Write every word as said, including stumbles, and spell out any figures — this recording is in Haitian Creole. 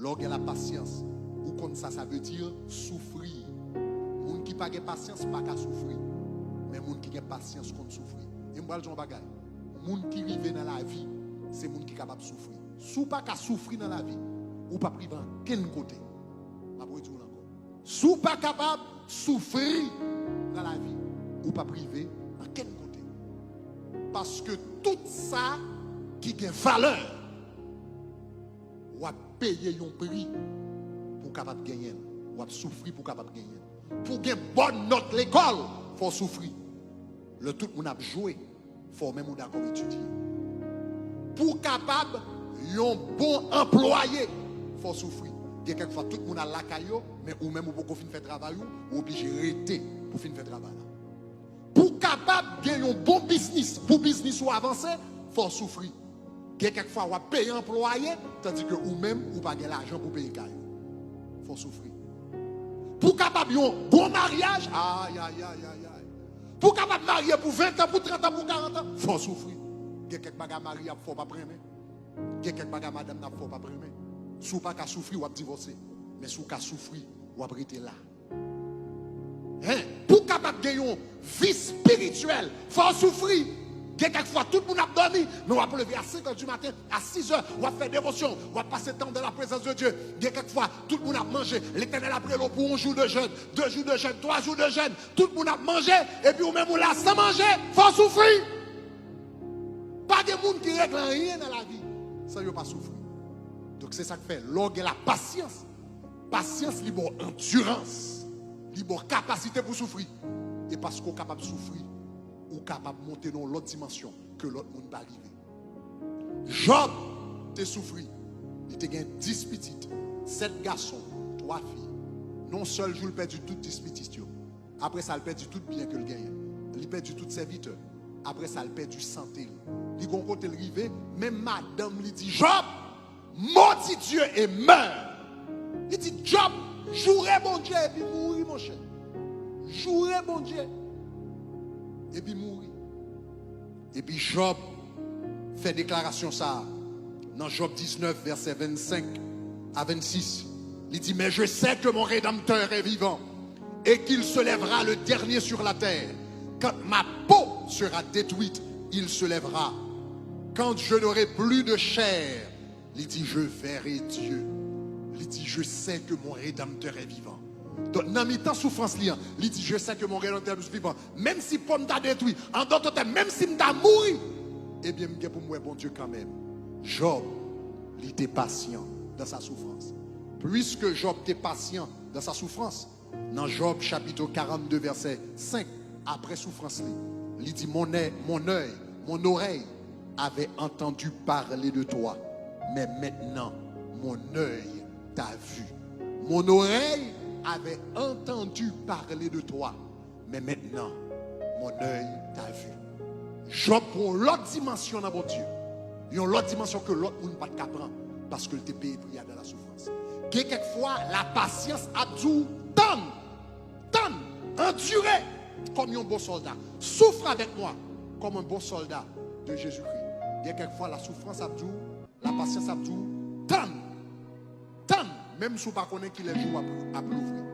Lè w gen lapasyans, ou konn sa sa vle di soufri. Moun ki pa gen pasyans pa ka soufri. Men moun ki gen pasyans konn soufri. E m pral di w yon bagay. Moun ki rive nan lavi, se moun ki kapab soufri. Si w pa ka soufri nan lavi, ou p ap rive ankenn kote. M ap redi w l ankò. Si w pa kapab soufri nan lavi, ou p ap rive ankenn kote. Paske tout sa ki gen valè, w ap peye yon pri pou w kapab genyen l. W ap soufri pou w kapab genyen l. Pou w gen bòn nòt lekòl, fò w soufri. Lè tout moun ap jwe, fò w menm ou dakò etidye. Pou w kapab yon bon anplwaye, fò w soufri. Gen kèk fwa, tout moun al lakay yo, men ou menm ou poko fin fè travay ou, ou oblije rete pou w fin fè travay la. Pou w kapab gen yon bon biznis, pou biznis ou avanse, fò w soufri. Gen kèk fwa w ap peye anplwaye, tandike ou menm ou pa gen lajan pou peye kay ou. Fò w soufri. Pou w kapab yon bon maryaj, ay, ay, ay, ay, ay. Pou w kapab marye pou ven tan, pou trant an, pou karant an, fò w soufri. Gen kèk bagay mari ap fè w p ap renmen. Gen kèk bagay madanm nan ap fè w p ap renmen. Si w pa ka soufri, w ap divòse. Men si w ka soufri, w ap rete la. Hein? Pou w kapab gen yon vi espirityèl, fò w soufri. Gen kèk fwa, tout moun ap dòmi, men w ap leve a senk è di maten, a sis è, w ap fè devosyon, w ap pase tan dans la présence de Dieu. Gen kèk fwa, tout moun ap manje, Letènèl ap rele w pou yon jou de jèn, de jou de jèn, twa jou de jèn, tout moun ap manje, epi ou menm ou la san manje, fò w soufri. Pa gen moun ki regle anyen nan lavi san yo pa soufri. Donk, se sa k fè, lè w gen lapasyans, pasyans li ba w andirans, li ba w kapasite pou soufri. E paske w kapab soufri, ou kapab monte nan yon lòt dimansyon ke lòt moun pa rive. Jòb te soufri. Li te gen dis pitit, sèt gason, twa fi. Nan yon sèl jou, l pèdi tout dis pitit yo. Apre sa, l pèdi tout byen ke l genyen. Li pèdi tout sèvitè. Apre sa, l pèdi sante l. Li gon kote l rive, menm madanm li di, Jòb, maudis Dieu et meurs. Li di, Jòb, joure Bondye epi mouri, monchè. Joure Bondye epi mouri. Epi Jòb fè deklarasyon sa a nan Jòb diznèf, vèsè vennsenk a vennsis. Li di, Mais je sais que mon Rédempteur est vivant et qu'il se lèvera le dernier sur la terre. Quand ma peau sera détruite, il se lèvera. Quand je n'aurai plus de chair, li di, je verrai Dieu. Li di, Je sais que mon Rédempteur est vivant. Donk, nan mitan soufrans li an, li di, Je sais que mon Rédempteur est vivant. Menm si po m ta detwi, an dòt tèm, menm si m ta mouri, ebyen, m gen pou m wè Bondye kanmenm. Jòb, li te pasyan dans sa souffrance. Puiske Jòb te pasyan dans sa souffrance, nan Jòb chapit karannde, vèsè senk, apre soufrans li, li di, Mon œil, mon œil, mon oreille avait entendu parler de toi, mais maintenant mon œil t'a vu. Mon oreille avait entendu parler de toi, mais maintenant mon œil t'a vu. Jòb pran yon lòt dimansyon nan Bondye. Yon lòt dimansyon ke lòt moun pa t ka pran, paske l te peye pri a dans la souffrance. Gen kèk fwa, lapasyans ap di w, tann, tann, andire, kòm yon bon sòlda. Souffre avec moi, comme un bon soldat de Jésus-Christ. Gen kèk fwa, lasoufrans ap di w, lapasyans ap di w, tann, tann, menm si w pa konnen kilè jou w ap, ap louvri.